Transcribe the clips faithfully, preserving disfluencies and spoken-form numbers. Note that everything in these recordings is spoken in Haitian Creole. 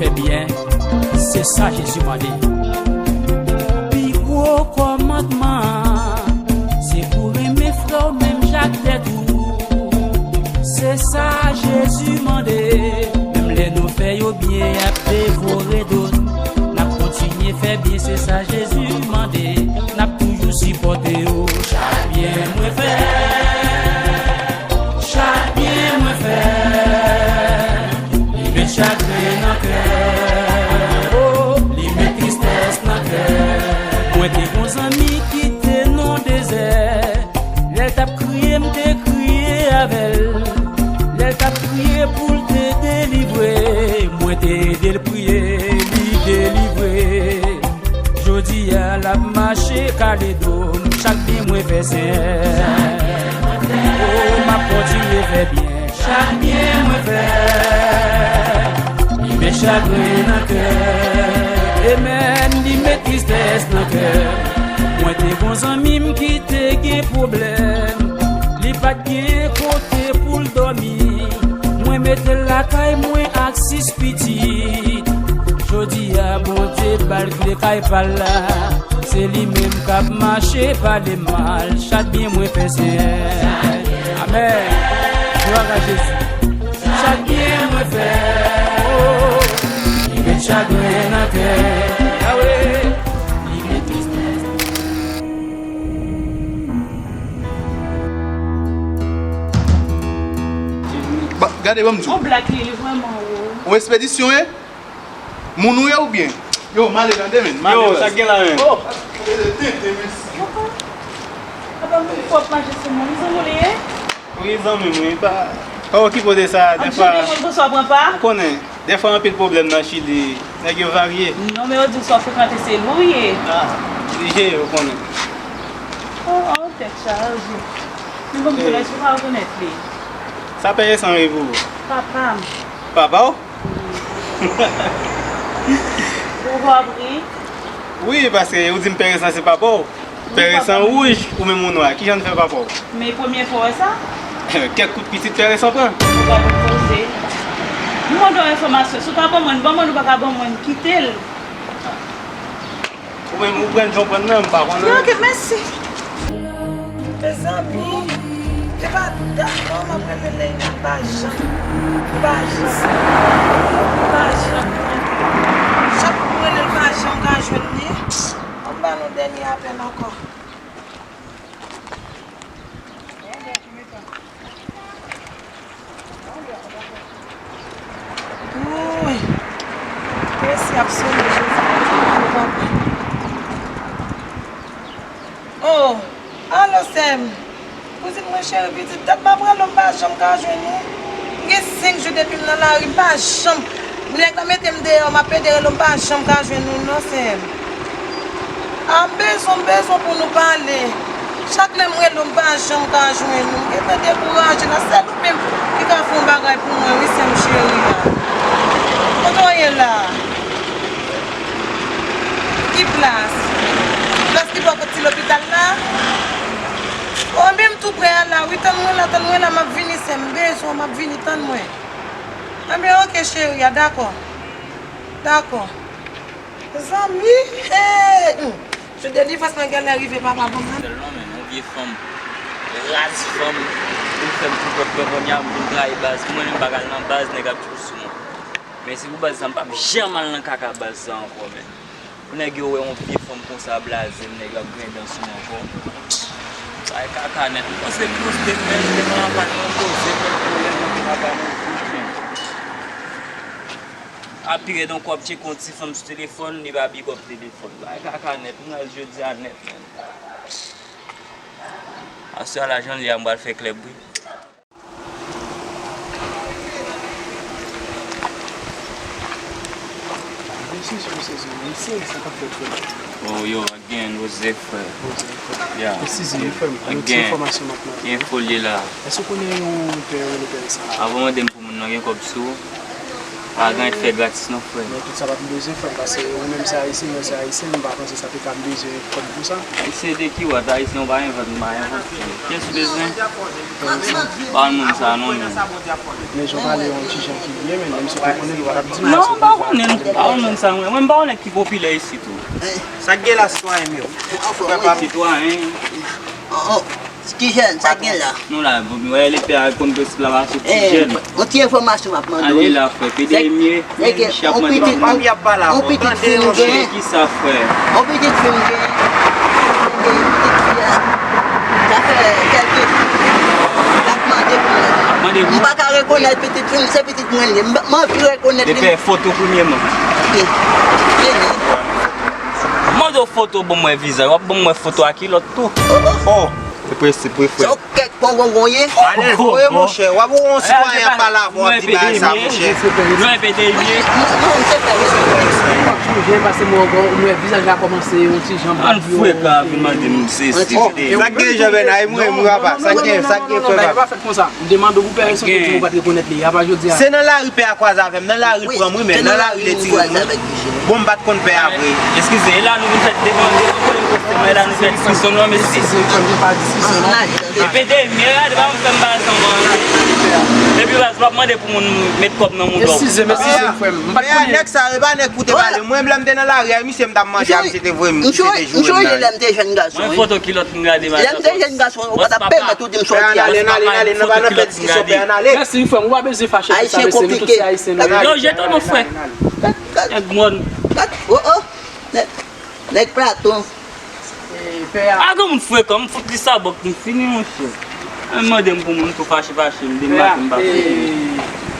Fè byen, se sa Jezi mande. Pi gwo kòmandman an, se pou renmen frè w menm jan ak tèt ou. Se sa Jezi mande. Menm lè nou fè yo byen, y ap devore do n. N ap kontinye fè byen, se sa Jezi mande. N ap toujou sipòte yo. Chak byen mwen fè, chak byen mwen fè, li met chagren nan kè. Oh, li met tristès nan kè. Mwen te gon zanmi ki te nan dezè. Lè l t ap kriye, m te kriye avè l. Lè l t ap kriye pou l te delivre, mwen te ede l priye, li delivre. Jodi a, l ap mache kale do m. Chak byen mwen fè, Senyè, o, m ap kontinye fè byen. Chak byen mwen fè, li met chagren nan kè. Amèn, li met tristès nan kè. Mwen te gon zanmi m ki te gen pwoblèm. Li pa t gen kote pou l dòmi. Mwen mete l lakay mwen ak sis pitit. Jodi a, Bondye ba l kle kay pa l la. Se li menm k ap mache pale mal. Chak byen mwen fè, Senyè. Amèn. Glwa a Jezi. Chak byen mwen fè, oh, li met chagren nan kè. Yawe, li met tristès. Ba, gade, ban m di w. On blak li, li vrèman wo. Ou espedisyon, e? Moun ou ye oubyen? Yo, m ale tande, men. M ale, baz. Yo, sa k gen la, men? Oh! Tenten, mèsi. Papa, papa, moun pwòp mache sou moun. Zanmi w li ye? Wi, zanmi m, wi. Pa, pa okipe w de sa. Dèfwa, ou konnen, dèfwa anpil pwoblèm nan Chili. Nèg yo varye. Non, men yo di w sa w frekante se li w ye. Ah, li jere, ou konnen. Oh, oh, tèt chaje. Men bon, m konnen si w pa rekonèt li. Sa pè Resan ye pou ou? Papa m. Papa w? Ou pa ri? Wi, paske ou di m pè Resan se papa w. Pè Resan wouj, ou menm ou nwa. Kijan n fè papa w? Men premye fwa w wè sa? Kèk kout pitit pè Resan pran. Ou pa konn koze. M mande w enfòmasyon. Si w ka ban mwen, ban mwen, ou pa ka ban mwen, kite l. Ou menm, ou pran jan w pran nan, m pa konnen. Non, ok, mèsi. Mezanmi, se pa dat non, m ap rele Leila, l pa janm, l pa janm, l pa janm. Chak mwen rele l, l pa janm ka jwenn li. Ann ba nou dènye apèl ankò. Wouy! Mesye ap sone, Jezi, Bondye, papa. Oh! Alo, sè m. Kouzin mwen cheri, pitit, dat m ap rele w, m pa janm ka jwenn ou. M gen senk jou depi m nan lari, m pa janm. Nèg la mete m deyò, m ap pede rele w, m pa janm ka jwenn ou non, sè m. A, m bezwen, m bezwen pou nou pale. Chak lè m rele w, m pa janm ka jwenn ou. M gentan dekouraje la. Sèl ou menm ki ka fè yon bagay pou mwen, wi, sè m cheri a. Kote w ye la? Ki plas? Plas ki bò kot ti lopital la? O, men m tou prè a la, wi. Tann mwen la, tann mwen la, m ap vini, sè m. M bezwen w, m ap vini, tann mwen. Anben, ok, cheri a, dakò. Dakò. Zanmi, hey! Jou delivrans mwen genlè rive, papa, ban m nan. Sèlman, men, yon vye fanm, raz fanm, vin fè m tou pèp mwen kounye a, m vin trayi baz. Pou mwen menm, m pa ka al nan baz, nèg ap tchou sou mwen. Men se pou baz sa, m p ap janm al nan kaka baz sa ankò, men. Pou nèg yo wè yon vye fanm konsa blaze m, nèg yo ap griyen dan sou mwen ankò. Sa e kaka nèt. M panse poste m, men, m te pran apatman poze, fè pwoblèm nan te ka ba mwen vouch, men. A pi rèd ankò, w ap tcheke yon ti fanm sou telefòn, li pa big up telefòn. Bagay kaka nèt, m raz jodi a nèt, men. Aswè a la jan l ye a, m pral fè klèb, wi. Mesye, se mesye, se mesye, sa k ap fèt, frè? Oh, yo, again, what's up, frè? What's up, frè? Yeah. Mesye, se frè m, yon ti enfòmasyon m ap mande. Ki enfo l ye la? Èske w konnen yon pè yo rele pè Resan la? Avan w mande m pou moun nan gen kòb sou ou? Pa gen anyen k fè gratis non, frè. Men tout sa pa t bezwen, frè m, paske ou menm se Ayisyen, mwen se Ayisyen, m pa panse sa te ka bezwen kòb pou sa. Ayisyen de ki wòt? Ayisyen, ou pa envant, m pa envante. Kiyès ou bezwen? Pawòl moun sa non, men. Men jan w pale yon ti jan ki byen, men menm si w te konnen, ou pa t ap di m. Non, m pa konnen, m pa konnen moun sa, mwen. Mwen, m pa konnen ki popilè isit, ou. Sa k gen la, sitwayen m yo? Frè pa m. Sitwayen. Ti jèn, sa k gen la? Nou la, bon, wè, lepè a konn prensip la, pa sou ti jèn. Yon ti enfòmasyon m ap mande w. Ale la, frè, pede emye, men chak mande. Yon pitit fi m gen. Ki sa, frè? Yon pitit fi m gen. Pitit fi a, sa fè kèlke jou l ap mande pou mwen. Mande pou? M pa ka rekonèt pitit fi m, se pitit mwen li ye. M, m anvi rekonèt li. Lepè, foto premyèman. Ok. Vini. Mande w foto, ban m wè vizaj. W ap ban m wè foto a kilòt tou. Oh, oh. Oh, se prensip wi, frè. Sa w kèk pongongon ye? Ale voye, monchè. W ap wè yon sitwayen ap pale avè w, w ap di bagay sa, monchè. Nou enpede byen. Non, non, se pè wi. M ap chanje, paske mwen ankò, m wè vizaj la kòmanse yon ti jan bab yo. Ann frekan, vin mande m se, se. Sa k gen, Jean Bernard? E mwen, mwen, papa. Sa k gen, sa k gen, frè, papa? M te mande w pou pè Wilson, ou di m ou pa t rekonèt li. A pa jodi a. Se nan lari pè a kwaze avè m, nan lari l pran m, wi, men nan lari l tire m, wi. Bon, m pa t konn pè a vre. Eskize, e la nou vin fè demande, nou konnen kòb, e la nou fè diskisyon, non, mesye. Eskize, frè m, pa diskisyon, non. Epi de, men gade, pa m fè m pa sanble. Epi, baz, w ap mande pou moun met kòb nan mouda w. Eskize m, eskize m, frè m. M pa t konnen. Nèg sa, e pa nèg pou te pale. Mwen, lè m te nan lari a, misye m t ap manje a, misye te voye m, misye te joure m nan. Mwen foto kilòt m gade, baz. Lè m te jèn gason, ou pa t ap pèmèt ou di m sa w di a. Ann ale, ann ale, ann ale, nou pa nan fè diskisyon, pè, ann ale. Mèsi, frè m, ou pa bezwen fache pou sa, mesye, nou tout se Ayisyen, nou. Yo, jete non, frè. Nèg mòn. Oh, oh. Nèg, nèg Platon. E, pè a. A, gen moun frekan, m fout li sa bòk, m fini, monchè. Mwen mande m pou moun tou fache, fache, m debake, m pa fè.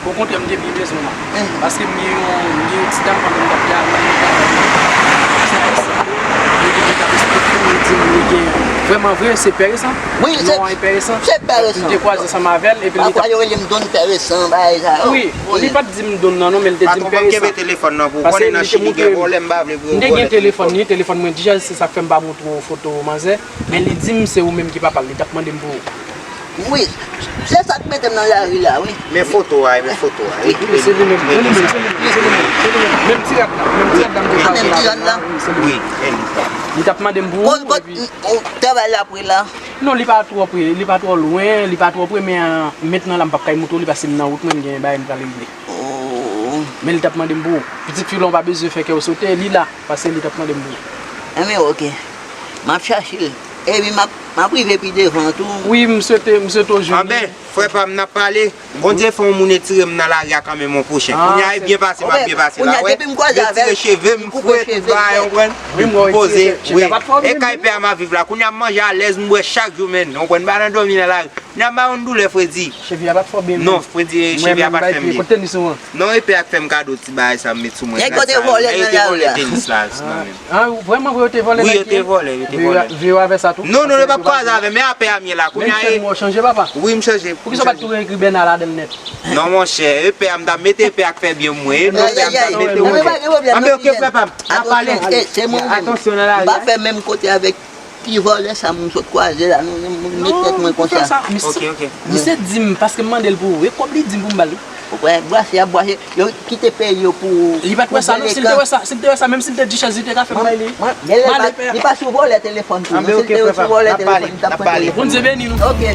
Okontrè, m te byen bezwen la. Paske m gen yon, m gen yon ti dam pandan m t ap travay, se konsa. Li te vin t ap esplike m, li di m li gen, vrèman vre, se Pè Resan. Wi, non, se Pè Resan. Se Pè Resan. M te kwaze ansanm avè l, epi li t ap. Pafwa yo rele m Don Pè Resan, bagay sa yo. Wi, li pa t di m Don nan non, men li te di m Pè Resan. Paske li te montre m. M te gen telefòn li, telefòn mwen deja, se sa k fè m pa montre w foto manzè. Men li di m se ou menm ki papa l, li t ap mande m pou ou. Wi, se sa k mete m nan lari la, wi. Men foto a, men foto a. Wi, se li menm, se li menm, se li menm, se li menm. Menm ti rad la, menm ti rad la m te chwazi la. Menm ti rad la. Wi, se li menm. Li t ap mande m pou ou, epi. Kot, kot, travay la pre la? Non, li pa twò pre, li pa twò lwen, li pa twò pre, men, mentnan la m p ap kay montre w li paske m nan wout mwen, m gen bagay m prale regle. Oh. Men li t ap mande m pou ou. Pitit fi w la, ou pa bezwen fè kè w sote, li la, paske li t ap mande m pou ou. Enben, ok. M ap chache l. Epi m ap, m ap rive pi devan tou. Wi, m swete, m swete w jwenn li. Anben, frè pa m, n ap pale. Bondye fè yon moun etire m nan lari a kanmenm yon pwochen. Kounya e byen pase, m ap byen pase la, wè. Retire cheve m, fre tout bagay, w konprann? M poze, wi. E kay pè a m ap viv la. Kounya m manje alèz, m bwè chak jou, men, w konprann, m pa nan dòmi nan lari. Kounya m pa yon doulè, fredi. Cheve a pa t fò byen. Non, fredi, cheve a pa t fè m byen. Kote tenis ou an? Non, e pè a k fè m kado ti bagay sa m met sou mwen. Nèg yo te vòlè nan lari a. Tenis la, nan men m. Ah, vrèman vre, yo te vòlè? Wi, yo te vòlè, yo te vòlè. Veye w avè sa tou. Non, non, yo p ap kwaze avè m, men a pè a m ye la. Kounya e. Ou chanje, papa? Wi, m chanje. Poukisa w pa t tou ekri Bèna ladan l nèt? Non, monchè, e pè a m t ap mete, e pè a k fè byen pou mwen, e non pè a m t ap mete, monchè. Anben, ok, frè pa m, n ap pale. Atansyon nan lari a. M pa fè menm kote avèk ti vòlè sa m sot kwaze la, nou, nou, nou met tèt mwen konsa. Ok, ok. Misye di m, paske m mande l pou ou, e kòb li di m pou m ba l wi. Ou kwè brase y ap brase, yo kite peyi yo pou. Li pa t wè sa non, si l te wè sa, si l te wè sa, menm si l te di chèz, li te ka fè m bay li. Li pa sou vòlè telefòn tou. Anben, ok, frè pa m, n ap pale, n ap pale. Bondye beni nou. Ok.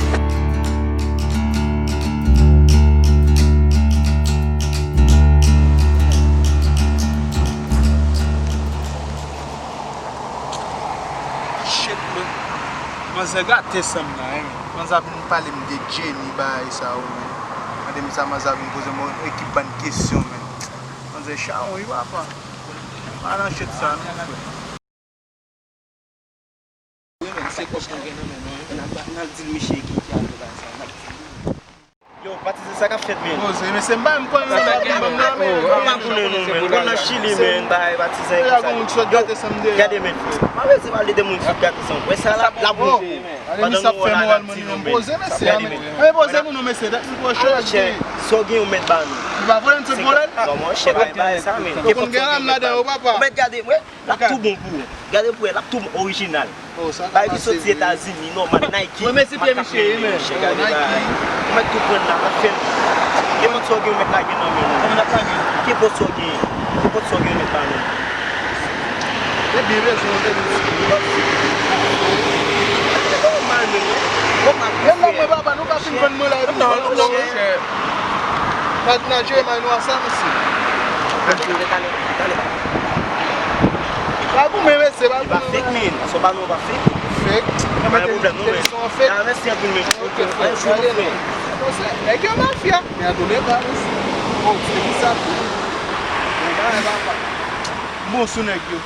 Shit, man. Manzè gate san m nan, wi. Manzè ap vin pale m de Jenny, bagay sa yo, men. Mande m sa, manzè ap vin poze m yon ekip bann kesyon, men. Manzè chawon, wi, papa. Pa nan shit sa, non, frè. Wi, men, se kòb nou gen nan men nou, wi. N ap, n ap di l, mesye, ki, ki ale bagay sa, n ap di l. Yo, Batizen, sa k ap fèt, men? Poze, mesye, m pa menm konn nan m ap vin ban m nan, men. Ou pa konnen nou, men. Ou konn nan Chili, men. Bay Batizen konsa. Yo, gade, men. M ap ese pale de moun sot gate san. Wè sa la, l ap wonte. Pandan nou wè la, n ap di nou, men. Poze, mesye, men. Poze pou nou, mesye. Tèt nou twò cho. Sa w gen, ou mèt ba nou. Li pa vòlè, m sot vòlè l. Non, monchè, pa bay sa, men. Ou konn gen lam ladan yo, papa. Ou mèt gade, wè. L ap tou bon pou ou. Gade pou wè, l ap tou bon, orijinal. Bay ki soti Etazini, nòmal, Nike. Mwen mèsi pye misye, men. Gade bagay. Ou mèt tou pran l la, l ap fè l. Nenpòt sa w gen, ou mèt lage nan men nou. Kòman n ap lage? Ki post ou gen? Ki post ou gen met pa nou? Ebyen, rezon, ou te di si ou p ap fè. Se pa nòmal menm non. Bon, pa fè. Menm nan mwen, papa, nou pa fin vann mwen la epi. Non, non, non, monchè. Patnè Jeremie nwa sa, mesye. Talè, talè, talè. Pa goumen, mesye, pa goumen. Li pa fake, men. Sa w ba nou pa fake. Fake. Pa gen pwoblèm, non, men. Sa w fake. Ah, mèsi anpil, men. Ok, frè. Nèg yo mafya. Men an tou lè ka, mesye. Bon, se ki sa tou. Men bagay papa. Bon sou nèg yo.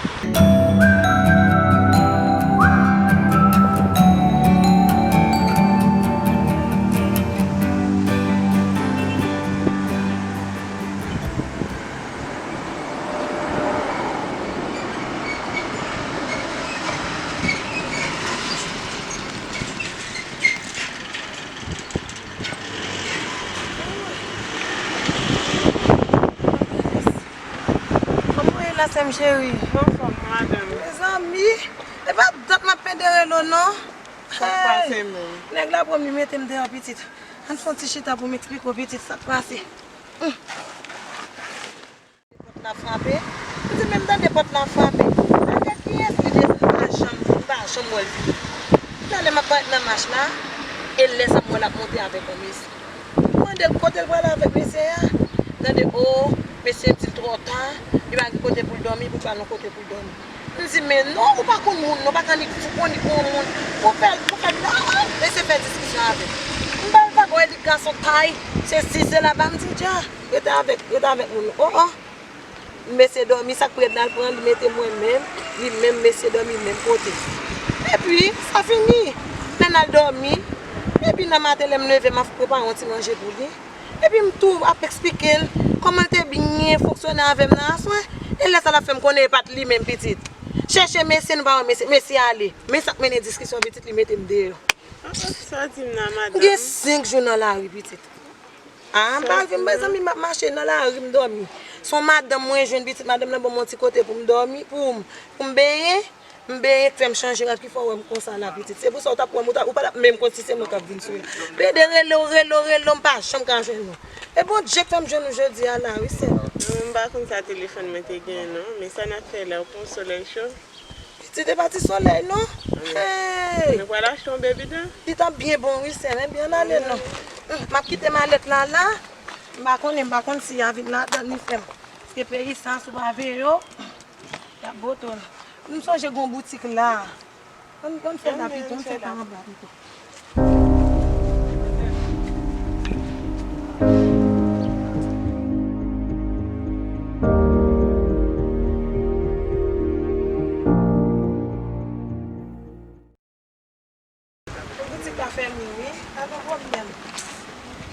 Kòman w ye la, sè m cheri? Anfòm, madanm. Mezanmi, e pa dat m ap pede rele w non. Sa k pase menm? Nèg la pran m, li mete m deyò, pitit. Ann fè yon ti chita pou m eksplike w, pitit, sa k pase. Hum. Pòt la frape. M di, men m tande pòt la frape. Nan tèt kiyès li desann? M pa janm, m pa janm wè l vini. Talè m ap parèt nan mach la, e lè sa m wè l ap monte avèk yon mesye. M mande l kote l prale avèk mesye a. M tande, o, mesye di l twò ta, li pa gen kote pou l dòmi, pou l pral yon kote pou l dòmi. M di, men non, ou pa konn moun, non, ou pa konn annik fou, konn annik bon moun. Pou fè, pou fè, non, mesye fè diskisyon avè m. M ba l vagon, e di gason kay, se si, se laba, m di, dja. Rete avèk, rete avèk moun. O, o. Mesye dòmi, sa k prèt nan l pran, li mete mwen menm, li menm mesye dòmi menm kote. Epi, sa fini. Lè n al dòmi, epi nan maten lè m leve, m ap prepare yon ti manje pou li. Epi m tou ap eksplike l kòman l te byen fonksyone avè m nan aswè. E lè sa l ap fè m konnen e pa t li menm pitit. Chèche mesye, nou pa wè mesye, mesye ale. Men sa k mennen diskisyon pitit, li mete m deyò. Ah, ah, sa w di m nan, madanm? M gen senk jou nan lari, pitit. Ah, m pa vin, mezanmi, m ap mache nan lari, m dòmi. Se yon madanm mwen jwenn, pitit, madanm nan ban m yon ti kote pou m dòmi, pou m, pou m benyen. M benyen, k fè m chanje rad, ki fè w wè m konsa la, pitit. Se pou sa w t ap wè m, ou ta, ou pa t ap menm konn si se mwen k ap vin sou la. Pede rele w, rele w, rele w, m pa janm ka jwenn ou. E Bondye k fè m jwenn ou jodi a la, wi, sè. Mwen, m pa konn sa telefòn mwen te gen, non. Men sa n ap fè la, w konn solèy cho. Pitit, e pa ti solèy non. Hey! Nou pral achte yon bebe dan. Li t ap byen bon wi sè m, ebyen ann ale non. Hum, m ap kite malèt la la. M pa konnen, m pa konn si y a vin ladan li sè m. Paske peyi sa si w pa veye yo, y ap bote w. M sonje gon boutik la. Ann, ann fè la pito, ann fè pa anba pito. Boutik la fèmen wi, pa gen pwoblèm.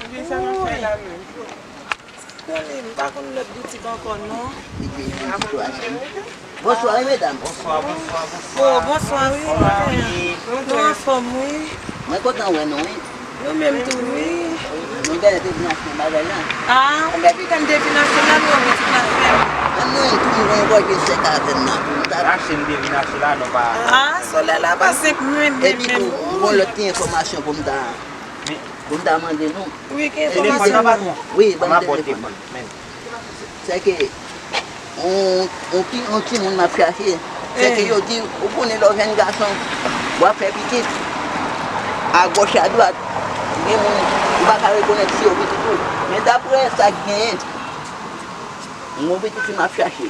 Ebyen sa n ap fè la menm? Konnen, m pa konn lòt boutik ankò non. Bonswa wi medam. Bonswa, bonswa, bonswa. Oh, bonswa wi. Nou anfòm wi. Mwen kontan wè nou wi. Nou menm tou wi. Nou genlè te vin achte bagay la. Ah, ou menm pitit m te vin achte la, nou yon boutik la fèmen. An nou menm tou nou gen yon bòdye sèk avè m nan tou. M ta achte m te vin achte la, nou pa. Ah, solèy la pa senp menm menm. Epi tou, m gon lòt ti enfòmasyon pou m ta, pou m ta mande nou. Wi, ki enfòmasyon? Telefòn nan patwon. Wi, ban m telefòn. Sèke yon, yon ti, yon timoun m ap chache. Sèke yo di, ou konnen lè w jèn gason, w ap fè pitit. Agòch, adwat, gen moun, ou pa ka rekonèt si yo pitit ou. Men daprè sa k genyen, m gon pitit fi m ap chache.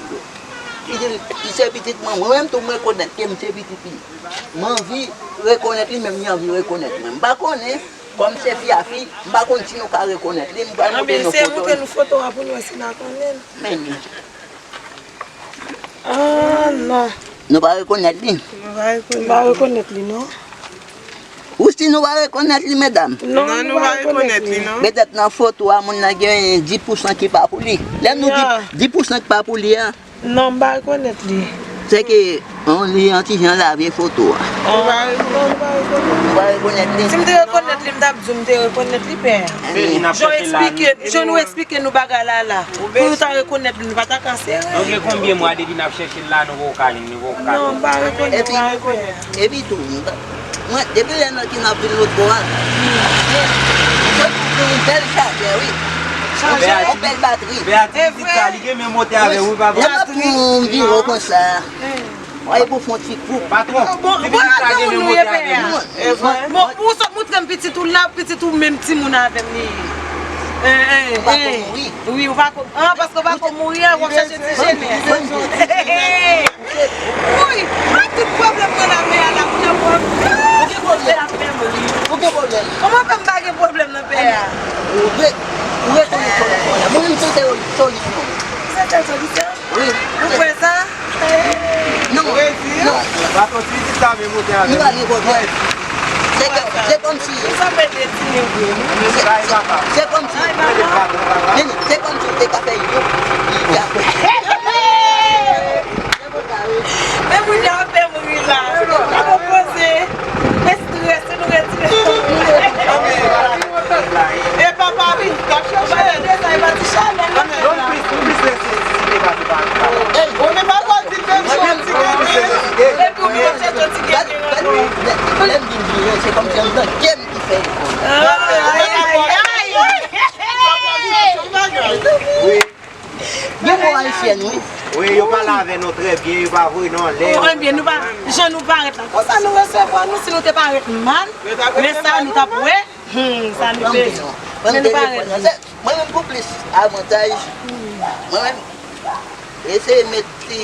Li di, li se pitit mwen, mwen menm tou m rekonèt ke m se pitit li. M anvi rekonèt li, menm li anvi rekonèt mwen. M pa konnen, kòm se fi a fi, m pa konn si nou ka rekonèt li, m pral montre nou foto. Anben, se montre nou foto a pou nou wè si n a konnen l. Men li. Ah, non. Nou pa rekonèt li? Nou pa rekonèt li. Nou pa rekonèt li, non. Ou si nou pa rekonèt li, medam? Non, nou pa rekonèt li, non. Petèt nan foto a, moun nan gen dis pousan ki pa pou li. Lè nou di dis pousan ki pa pa pou li a, Non, m pa rekonèt li. Sèke, on, li yon ti jan lave foto a. Ou pa rekonèt? Non, m pa rekonèt. Ou pa rekonèt li? Si m te rekonèt li, m t ap di w m te rekonèt li, pè. Jan w eksplike, jan nou eksplike nou bagay la la. Pou nou ta rekonèt li, nou pa ta ka sere. Nou gen konbyen mwa depi n ap chèche l la, nou poko ka jwenn, nou poko ka jwenn. Non, m pa rekonèt, m pa rekonèt. Epi tou, m pa, mwen, depi lè nan ki m ap vin lòt bò a, m sot pran yon bèl chajè, wi. Chanje. Yon bèl batri. Beatrice, pitit sa, li gen menm motè avè w, wi, papa. Lè m ap pran yon viro konsa. Mwen pou fon ti koup. Patwon, bon, ti pitit sa gen menm motè avè nou. Bon, pou w sot moutre m pitit ou la, pitit ou menm timoun avè m li ye. Ou pa ko mouri. Wi, ou pa ko, ah, paske ou pa ko mouri an, w ap chache ti jenè. Wi, ak tout pwoblèm mwen nan pè a la, kounye a pou w ap fè m ri. Ou gen pwoblèm? Kòman fè m pa gen pwoblèm nan pè a? Ou re-, ou rekonèt solisyon an. Mwen menm se yon solisyon. Se yon solisyon? Wi. Ou kwè sa? Non, non. Patwon, ti pitit sa menm motè avè nou. Nou pa gen pwoblèm. Se kò-, se kòmsi. Ou sanble de ti negro. Se, se, se kòmsi. Nini, se kòmsi ou te ka fè yon. Men moun yo ap fè m ri la. Mwen poze. Estrès, nou retire. E papa, wi, t ap chache. Epi ou menm w ap chache yon ti gete. Lè m vin vire, se kòmsi anndan kè m ki fè efò. Gen mo ayisyèn, wi. Wi, yo pale avè nou trè byen, yo pa voye nou anlè. Oh, ebyen, nou pa, jan nou parèt la. Konsa nou resevwa nou, si nou te parèt mal, men sa nou t ap wè. Hmm, sa nou te. Men nou parèt. Mwen menm pou plis avantaj, mwen menm eseye met ti,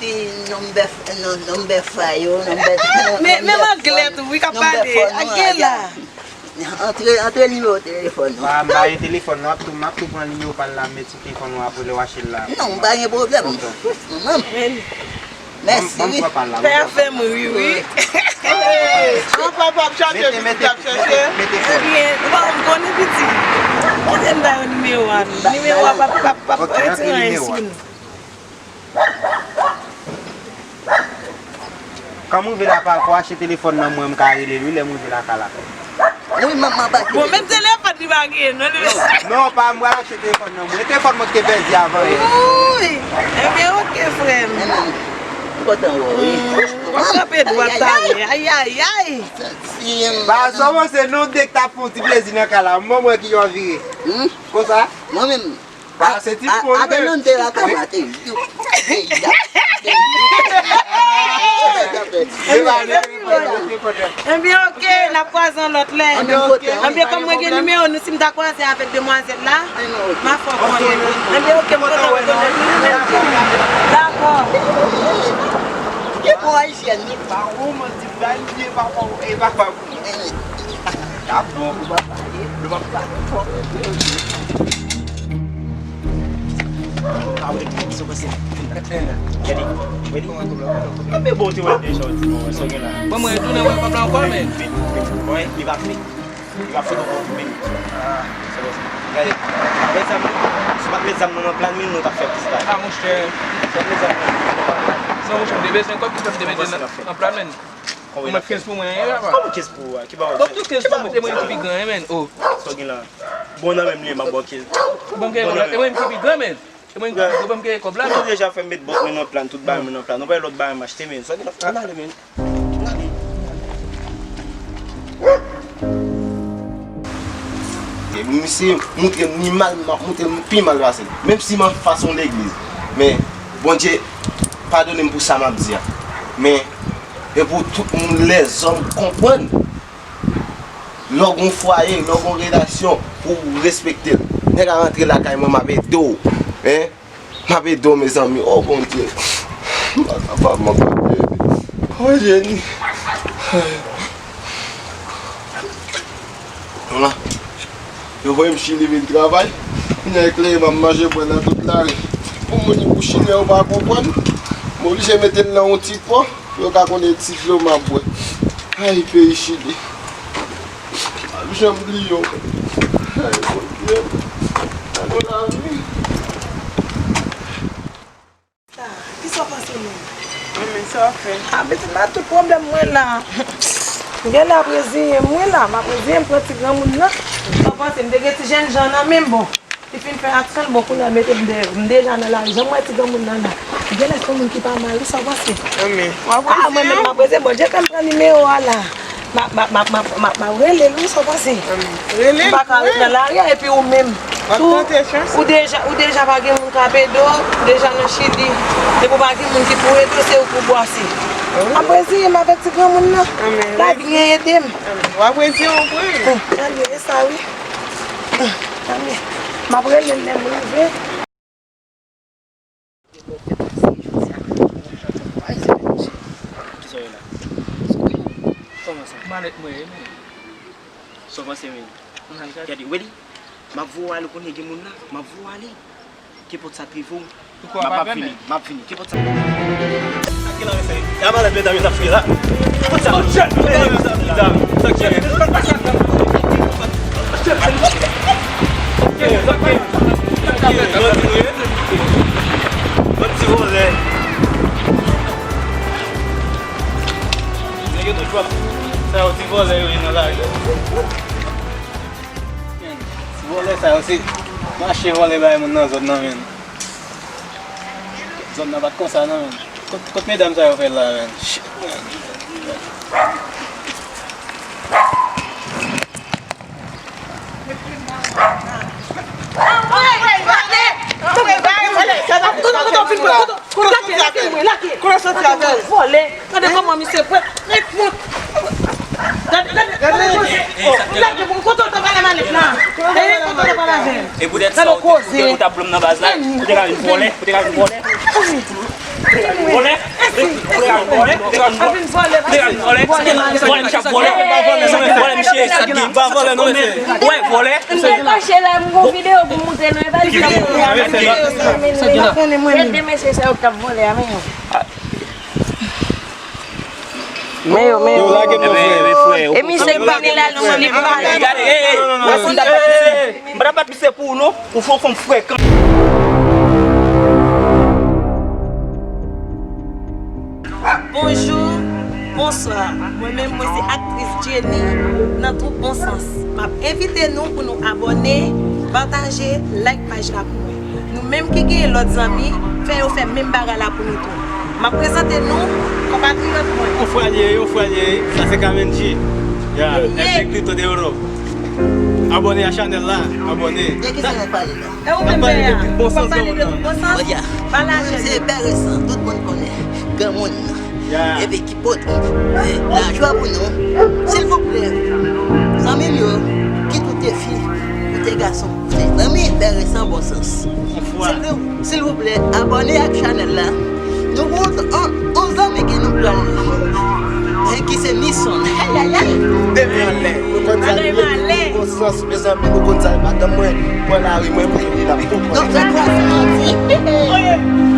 ti nonbè, non, nonbè fa yo, nonbè. Men, men anglè tou, wi, k ap pale. Ak gen la. Antre, antre nimewo telefòn ou. Pa, m pa gen telefòn, non, m ap tou, m ap tou pran nimewo pa l la, m met sou telefòn ou apre lè w achte l la. Non, m pa gen pwoblèm. Mèsi, wi. Pè a fè m ri, wi. An papa ap chache, pitit ap chache. Ebyen, ou pa konn m konnen pitit. Kite m ba yo nimewo a. Nimewo a p ap, p ap, p ap retire anyen sou nou. Kan m rive la, pa, fò achte telefòn nan mwen, m ka rele l, wi, lè m rive lakay la. Wi, manman pa gen. Bon, menm telefòn li pa gen, non, li. Non, pa, m pral achte telefòn nan mwen. E telefòn mwen ki te pèdi avan yè. Wi. Ebyen, oke, frè m. M kontan wè w, wi. W ap kanpe dwat talè. Ay, ay, ay. Ba, sa w panse, nou de k t ap fè yon ti plezi nan kay la. M ban mwen ki jan w vire. Konsa? Mwen menm. Ba, se ti fon, wi. Apre nou te lakay la, te. Ebyen, oke, n ap kwaze yon lòt lè. Ebyen, kòm mwen gen nimewo nou, si m ta kwaze avèk demwazèl la, m a fè w konnen. Ebyen, oke, m kontan rekonèt ou, nimewo. Dakò. Gen bon ayisyèn, wi. Ba, ou, mwen di, ba, li vye, ba, ba, e, ba, ba. Ka bon. Nou pa pale, nou pa pale twòp. Ah, wè, sa w panse? Gade, gade. Anben bon, te wè deja, w di bon, sa w gen la. Bon, mwen, tounen wè kòb la ankò, men. Wi, li pa fè. Li pa fè ankò, men. Ah, sa w panse? Gade, met zam, si w pa t met zam nan nan plan, men nou t ap fè plis la. Ah, monchè. Si w pa t met zam nan nan plan. Sa, monchè, m te bezwen kòb ki fè m te mete nan, nan plan, men. Ou mèt kenz pou mwen, hein, papa? Kòman kenz pou ou a? Ki bagay? Donk, tou kenz pou mwen, se mwen ki pi gran, hein, men. Oh. Sa w gen la? Bon, nan menm li, m ap ba w kenz. Ou ban m kenz kòb la? E mwen ki pi gran, men. E mwen ki pi gran, ban m kenz kòb la, men. Ou deja fè m met bòt mwen nan plan, tout bagay mwen nan plan. Nou pa lòt bagay m achte, men. Sa w gen la? Ann ale, men. Ann ale. E misye moutre m ni mal, m ap moutre m pi mal pase l. Menm si m anfas yon legliz. Men, Bondye, padone m pou sa m ap di a. Men, e pou tout moun, lèzòm, konprann. Lè w gon fwaye, lè w gon relasyon, pou w respekte l. Nèg a rantre lakay mwen, m ap ede w. Hein? M ap ede w, mezanmi. Oh, Bondye. M pa kapab, m ap ede. Oh, Jeni. Vwala. Yo voye m Chili vin travay. Kounye a, eklere m ap manje bwè nan tout lari. Pou moun pou Chili, yo pa konprann. M oblije mete l nan yon ti pò pou yo ka konnen ti dlo m ap bwè. Ay, peyi Chili. M ap janm bliye w. Ay, Bondye. Nan lavi. Sa, kisa w panse menm? Mwen menm, sa w ap fè? A, pitit, m ap tout pwoblèm mwen la. M genlè ap reziyen m, wi la. M ap reziyen m pran ti granmoun nan. Sa w panse? M te gen ti jènjan nan men m, bon. Li fin fè aksyon l, bon, kounye a mete m dèyè. M deja nan lari. Jan m wè ti granmoun nan la. M genlè se yon moun ki pa mal, wi, sa w panse? Mwen menm, m ap reziyen. Bondye fè m pran nimewo a la. M ap, m ap, m ap, m ap, m ap, m ap rele l, wi, sa w panse? Rele l. M pa ka ret nan lari a, epi ou menm tou, ou deja, ou deja pa gen moun k ap ede w, ou deja nan Chili. Depi w pa gen moun ki pou ede w, se ou pou bwase. M ap reziye m avèk ti granmoun nan. Lavi gen ede m. W ap reziye w pou li. Tanbye, e sa, wi. Tanbye. M ap rele l lè m rive. Kisa w ye la? Kòman sa? Malèt mwen ye, men. Sa w panse, men? Gade, Welly, m ap voye w ale, ou konnen gen moun la, m ap voye w ale. Kenpòt sa k rive w, m ap, m ap vini, m ap vini, kenpòt sa. Sa k gen la, mesye? Gade malèt medam yo t ap fouye la. Kenpòt sa. Sa k gen? Sa k gen? Sa k gen? Bandi nou ye. Bandi vòlè. Nèg yo tout fò. Sa yo ti vòlè yo ye nan lari. Ti vòlè sa yo se mache vòlè bay moun nan zòn nan, men. Zòn nan pa t konsa non, men. Kot, kot medam sa yo fè la, men? Shit, men. Kote w fin pran? Kote w? Kote w soti avè l? Vòlè. Gade kòman misye pran. Gade, gade, gade. Lage pou kote w t ap pale malèt la. E kote w t ap pale avè l? E poutèt sa ou te, ou te, ou t ap blo m nan baz la, ou te ka vin vòlè, ou te ka vin vòlè. Vòlè. Vòlè, vòlè, vòlè, vòlè, misye ap vòlè. Vòlè, misye, sa k gen? Pa vòlè non, mesye. Wè, vòlè. M te fache la, m gon videyo pou m montre nou, e pa li k ap vòlè a, men. Gade de mesye sa yo k ap vòlè a, men yo. Men yo, men yo. Yo lage m non, frè. E misye k pa gen la non, li pa. Gade, ey, ey. Wè si m t ap bat misye, m pa t ap bat misye pou ou non. Ou fè yon fanm frekan. Bonjou, bonswa. Mwen menm, mwen se aktris Jenny nan twoup Bon Sans. M ap envite nou pou nou abòne, pataje, like paj la pou mwen. Nou menm ki genyen lòt zanmi, fè yo fè menm bagay la pou nou tou. M ap prezante nou konpatriyòt mwen. Yon frè l ye, yon frè l ye, sa se Kamenji. Ya, L J Crypto de Oro. Abòne a chanèl la, abòne. De kisa n ap pale la? E ou menm, Bèya? N ap pale de twoup Bon Sans, granmoun nan. Pale avè nou. Se Bèya Resan, tout moun konnen. Granmoun nan. Ya. Epi ki pot, e, lajwa pou nou. Silvouplè, zanmi m yo, kit ou te fi, ou te gason, se zanmi Bèya Resan Bon Sans. Silvou-, silvouplè, abòne ak chanèl la. Nou gon yon, yon zanmi ke nou pran, e, ki se Nison. Ayayay. Depi anlè, nou konn sa. Anlè, anlè. Bon Sans, mezanmi, nou konn sa. Madanm mwen pran lari, mwen, mwen, li la. Non, se kwa sa, manti.